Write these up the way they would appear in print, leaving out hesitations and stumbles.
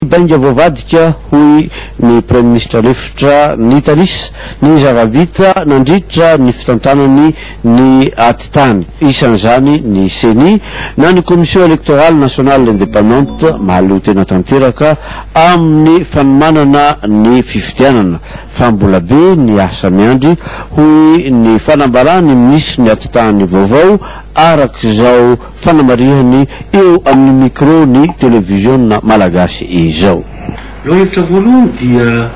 Bainga voavadika, hoy ny Praiminisitra lefitra nitanisa ny zava-bita nandritra ny fitantanany ny atitany. Isan'izany ny Ceni na ny Commission Electorale Nationale Indépendante mahaleo tena tanteraka amin'ny fanomanana ny fifidianana fa mbola be ny asa miandry, hoy ny fanambaran'ny minisitry ny atitany vaovao araka izao fanamarihany eo amin'ny micro ny televiziona malagasy izao. Lohahevitra voalohany dia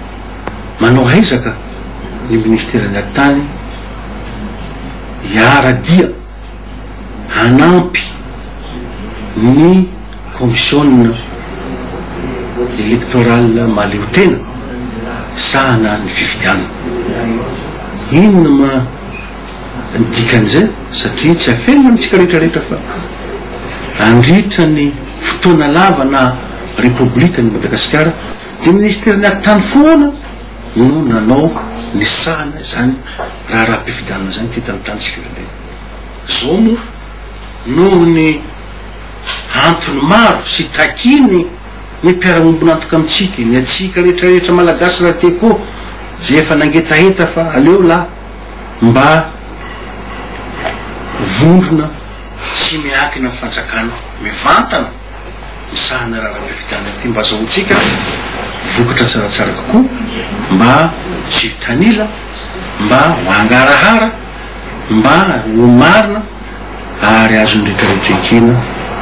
manao ezaka ny minisiteran'ny atitany hiara-dia hanampy ny kaomisiona elektorale mahaleotena misahana ny fifidianana. Inona ma ny dikan'izay? Satria tsy afenina amintsika rehetra rehetra fa handritra ny fotoana lava naha Repoblika an'i Madagasikara dia minisiteran'ny atitany foana no nanao nisahana izany raharaham-pifidianana izany teto amin'ny tany sy firenena. Izao moa noho ny antony maro sy takiany ny mpiara-miombon'antoka amintsika, ny antsika rehetra rehetra Malagasy rahateo koa izay efa nangetaheta fa aleo lahy mba vondrona tsy miankina amin'ny fanjakana mivantana misahana raharaham-pifidianana ity mba azahoantsika vokatra tsaratsara kokoa, mba tsy hitanila, mba ho hangarahara, mba ho marina ary azon'ny rehetrarehetra ekena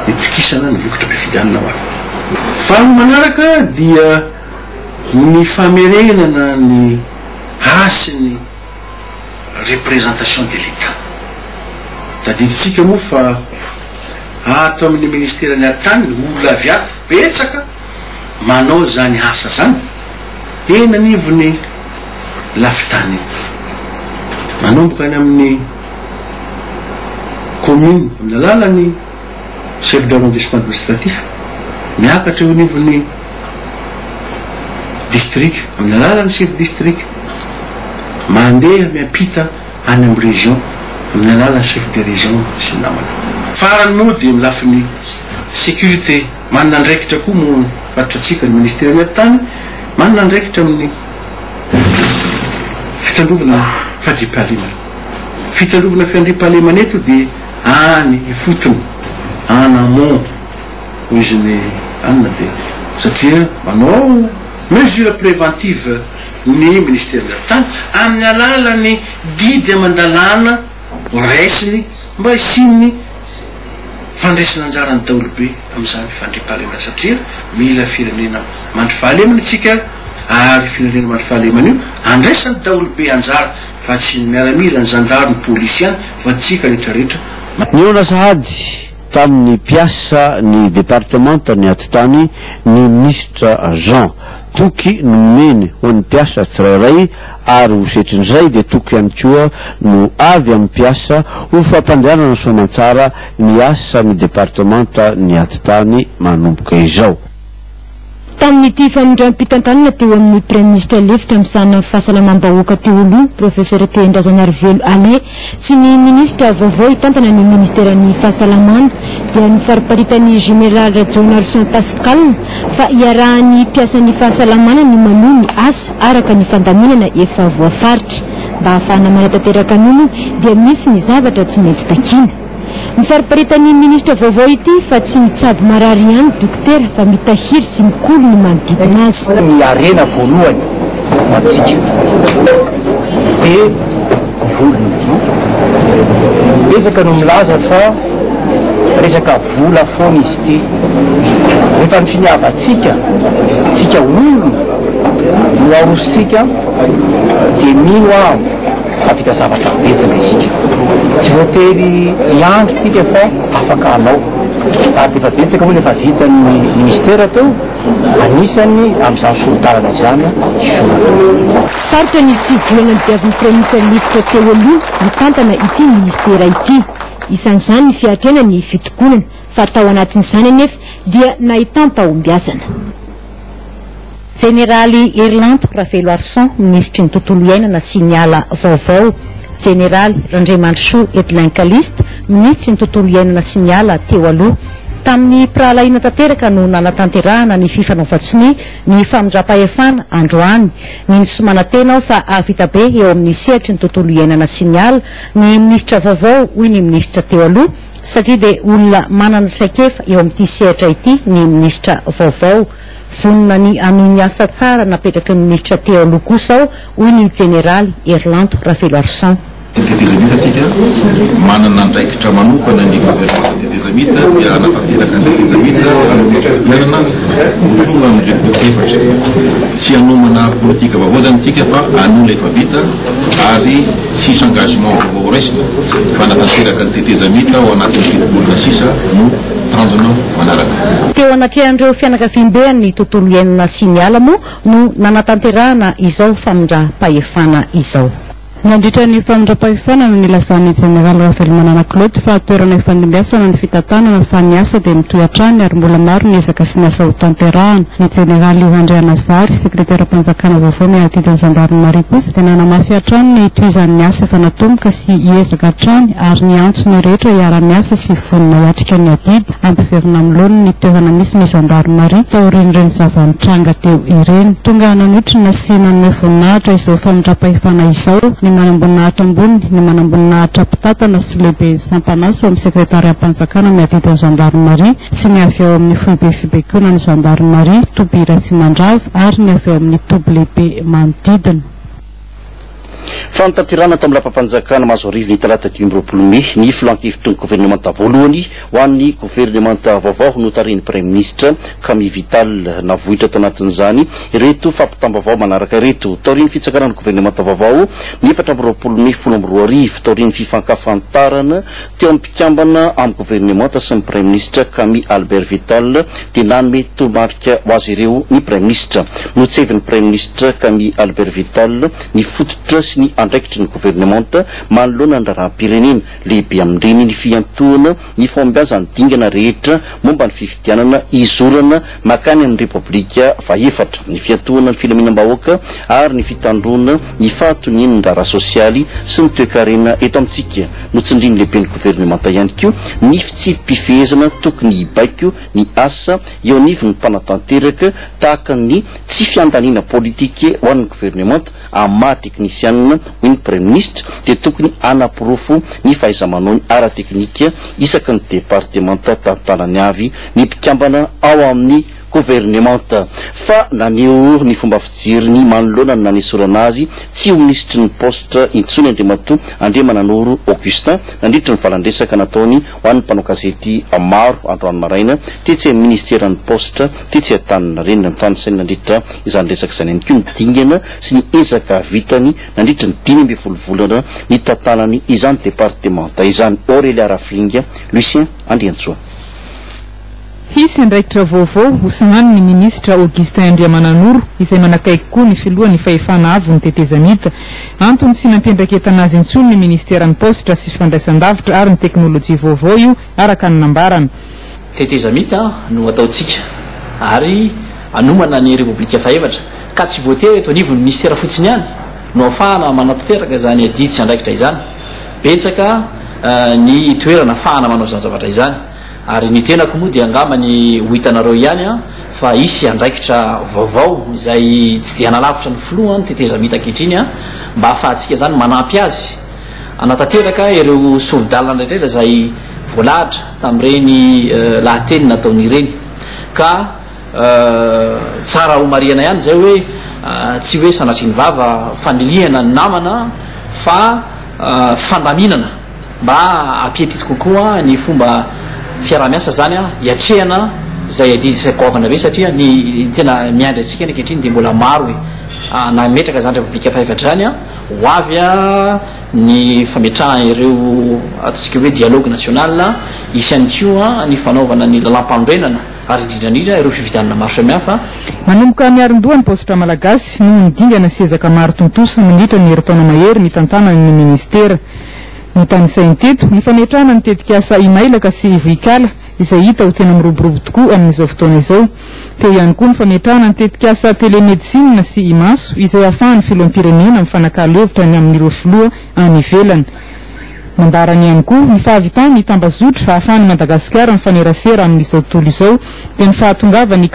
itokisana ny vokatra pifidianana ho avy. Faharoa manaraka dia ny famerenana ny hasin'ny représentation de l'Etat. Tadidintsika moa fa ato amin'ny ministeran'ny atitany olona avy ato betsaka manao izany asa izany eny anivon'ny lafitany eny. Manomboka any amin'ny commune amin'ny alalan'ny chef d'arrondissement administratif, miakatra eo anivon'ny district amin'ny alalan'ny chef district, mandeha miampita any amin'ny région amin'ny alalan'ny chef de région sy ny namana. Farany moa dia amin'ny lafiny sécurité, manana andraikitra koa moa faritra antsika ny ministeran'ny atitany, manana andraikitra amin'ny fitandrovana fandriampahalemana. Fitandrovana fiandriampahalemana eto dia any ifotony, en amont hoy izy ny anona dia satria manao mesure préventive ny ministeran'ny atitany amin'ny alalan'ny didy aman-dalàna raisiny mba hisian'ny fandraisana anjaran'ny daholobe amin'izany fandriampahalemana satria mila firenena mandry fahalemana isika ary firenena mandry fahalemana io andraisan'ny daholobe anjara fa tsy ny miaramila, ny zandary, ny polisy ihany fa tsika rehetra rehetra. Nihaona sahady tamin'ny mpiasa ny departemantan'ny atitany ny minisitra Jean. Toky no nomeny ho an'ny mpiasa tsirairay ary ho setrin'izay dia toky ihany koa no avy amin'ny mpiasa ho fampandehanana soamantsara ny asan'ny departemanta ny atitany manomboka izao. Tamin'ity famindram-pitantanana teo amin'ny Praiminisitra lefitra misahana ny fahasalamam-bahoaka teo aloha, Profesora Tehindrazanarivelo Alain, sy ny minisitra vaovao hitantana ny ministeran'ny fahasalamana dia nofariparitan'ny Jeneraly Rajaonarison Pascal fa iarahan'ny mpiasan'ny fahasalamana ny manohy ny asa araka ny fandaminana efa voafaritra. Mba hahafahana manatanteraka an'io moa dia misy ny zavatra tsy maintsy takiana. Nofariparitan'ny minisitra vaovao ity fa tsy mitsabo marary ihany dokotera fa mitahiry sy mikolo ny manodidina azy. Ny harena voalohany ho antsika dia ny olona. Betsaka no milaza fa resaka vola foana izy ity. Rehefa ny finiavantsika, tsika olona no arosontsika dia mino aho Hahavita zavatra betsaka isika. Tsy voatery hiandry tsika fa afaka hanao. Ary dia efa betsaka moa ny efa vitan'ny ministera teo, anisany amin'izany sori-dalana izany hisorana. Sarotra ny sivy volana nodiavin'ny Praiminisitra lefitra teo aloha nitantana ity ministera ity. Isan'izany ny fiatrehana ny fitokonana, fa tao anatin'izany anefa dia nahitam-pahombiazana. Jeneraly Herilanto Raveloarison, minisitry ny Tontolo iainana sy ny ala vaovao. Jeneraly Randriamandrisoa Edlin Callixte, minisitry ny Tontolo iainana sy ny ala teo aloha. Tamin'ny mpirahalahiana tanteraka no nanatanterahana ny fifanaovan-tsonia ny famindram-pahefana androany. Mino sy manantena aho fa hahavita be eo amin'ny sehatry ny tontolo iainana sy ny ala ny minisitra vaovao, hoy ny minisitra teo aloha, satria dia olona manana traikefa eo amin'ity sehatra ity ny minisitra vaovao. Vonona ny hanohy ny asa tsara napetraky ny minisitra teo aloha kosa aho, hoy ny jeneraly Herilanto Raveloarison. Tetezamita tsika, manana andraikitra manokana ny governemanta tetezamita dia hanatanteraka ny tetezamita amin'ny fifidianana ho tonga amin'ny Repoblika efatra. Tsy hanomana politika vaovao izany tsika fa hanohy ilay efa vita ary tsy hisy engagement vaovao ho raisina fa hanatanteraka ny tetezamita ao anatin'ny fitopolona sisa no tanjona manaraka. Teo anatrehan'ireo fianakaviamben'ny tontolo iainana sy ny ala moa no nanatanterahana izao famindram-pahefana izao. Nandritra ny famindram-pahefana no nilazan'ny Jeneraly Ravelomanana Claude fa toerana ifandimbiasana ny fitantanana fa ny asa dia mitohy hatrany ary mbola maro ny ezaka sy ny asa hotanterahana. Ny Jeneraly Randrianazary, sekreteram-panjakana vaovao miadidy ny zandarimaria kosa dia nanamafy hatrany ny hitohizan'ny asa efa natomboka sy hiezaka hatrany ary niantso ny rehetra hiara-miasa sy vonona hiatrika ny adidy hampiverina amin'ny laoniny ny toerana misy ny zandarimaria taorian'ireny zava-nitranga teo ireny. Tonga nanotrona sy nanome voninahitra izao famindram-pahefana izao ny manamboninahitra ambony, ny manamboninahitra mpitantana sy lehiben'ny sampan'asa ao amin'ny sekretariam-panjakana miadidy ny zandarimaria sy ny avy ao amin'ny foibe fibaikoana ny zandarimaria, toby Ratsimandrava ary ny avy ao amin'ny toby lehibe manodidina. Fanatanterahana tao amin'ny lapam-panjakana Mahazoarivo ny talata 25 mey ny filankevitry ny governemanta voalohany ho an'ny governemanta vaovao notarihin'ny praiminisitra Camille Vital. Navoitra tao anatin'izany ireto fampitam-baovao manaraka ireto. Taorian'ny fitsanganan'ny governemanta vaovao ny 24 mey 2010, taorian'ny fifankafantarana teo amin'ny mpikambana amin'ny governemanta sy ny praiminisitra Camille Albert Vital dia nanome toromarika ho azy ireo ny praiminisitra. Notsevin'ny praiminisitra Camille Albert Vital ny fototra sy ny andraikitry ny governemanta manoloana ny raharaham-pirenena. Lehibe amin'ireny ny fiantohana ny fahombiazan'ny dingana rehetra momba ny fifidianana hizorana mankany amin'ny Repoblika fahefatra, ny fiantohana ny filaminam-bahoaka ary ny fitandroana ny fahatonian'ny raharaha sosialy sy ny toekarena eto amintsika. Notsindrin'ny lehiben'ny governemanta ihany koa ny fitsipi-pifehezana tokony hibaiko ny asa eo anivon'ny mpanatanteraka tahaka ny tsy fiandaniana politika ho an'ny governemanta amin'ny maha teknisianina, hoy ny Praiminisitra, dia tokony hanaporofo ny fahaiza-manaony ara-teknika isaky ny departemanta tantanany avy ny mpikambana ao amin'ny governemanta. Fa naneho ny fomba fijeriny manoloana ny nanesorana azy tsy ho minisitry ny paositra intsony Andriamatoa Andriamananoro Augustin nandritra ny valan-dresaka nataony ho an'ny mpanao gazety maro androany maraina tetsy amin'ny minisiteran'ny paositra tetsy Antaninarenina. Notanisainy nandritra izany resaka izany ihany koa ny dingana sy ny ezaka vitany nandritra ny 15 volana nitantanany izany departemanta izany. Aurélia Rafiringa, Lucien Andriantsoa. Hisy andraikitra vaovao hosahanin'ny minisitra Augustin Andriamananoro izay manakaiky koa ny filohan'ny fahefana avon'ny tetezamita. Antony tsy nampiandraiketana azy intsony ny ministeran'ny paositra sy fifandraisandavitra ary ny teknolojia vaovao io araka ny nambarany. Tetezamita no ataontsika ary hanomana ny Repoblika fahefatra ka tsy voatery eto anivon'ny minisitera fotsiny ihany no ahafahana manatanteraka izany adidy sy andraikitra izany. Betsaka ny toerana ahafahana manao izany zavatra izany. Ary ny tenako moa dia angambany ho hitanareo ihany an, fa hisy andraikitra vaovao izay tsy dia hanalavitra ny filoha ny tetezamita ankehitriny an, mba hahafahantsika izany manampy azy hanatanteraka ireo sori-dalana rehetra izay voalahatra tamin'ireny lahateny nataony ireny. Ka tsara homarihana ihany izay hoe tsy hoe sanatria ny vava fanilihana ny namana fa fandaminana. Mba hampietiety kokoa ny fomba fiaraha-miasa izany hiatrehana izay adidy izay goavana be satria ny tena miandry antsika ny ankehitriny dia mbola maro e. Nametraka izany Repoblika fahefatra izany ho avy ny fametrahana ireo ataontsika hoe dialogue national, hisy ihany koa ny fanaovana ny lalàmpanorenana ary indrindra indrindra ireo fifidianana maro samihafa. Manomboka miarin-doha ny paositra malagasy noho ny dingana sy ezaka maro tontosa nandritra ny herintaona mahery nitantanany ny minisitera. Notanisainy teto ny fametrahana ny tetikasa Imailaka sy Ivohikala izay hita ho tena miroborobo tokoa amin'izao fotoana izao. Teo ihany koa ny fametrahana ny tetikasa Telemedicine sy Imaso izay ahafahan'ny filoham-pirenena mifanakalo hevitra ny amin'ireo filoha any ivelany. Nambarany ihany koa ny fahavitan'ny tambazotra ahafahan'i Madagasikara mifanerasera amin'izao tontolo izao dia ny fahatongavan'ny.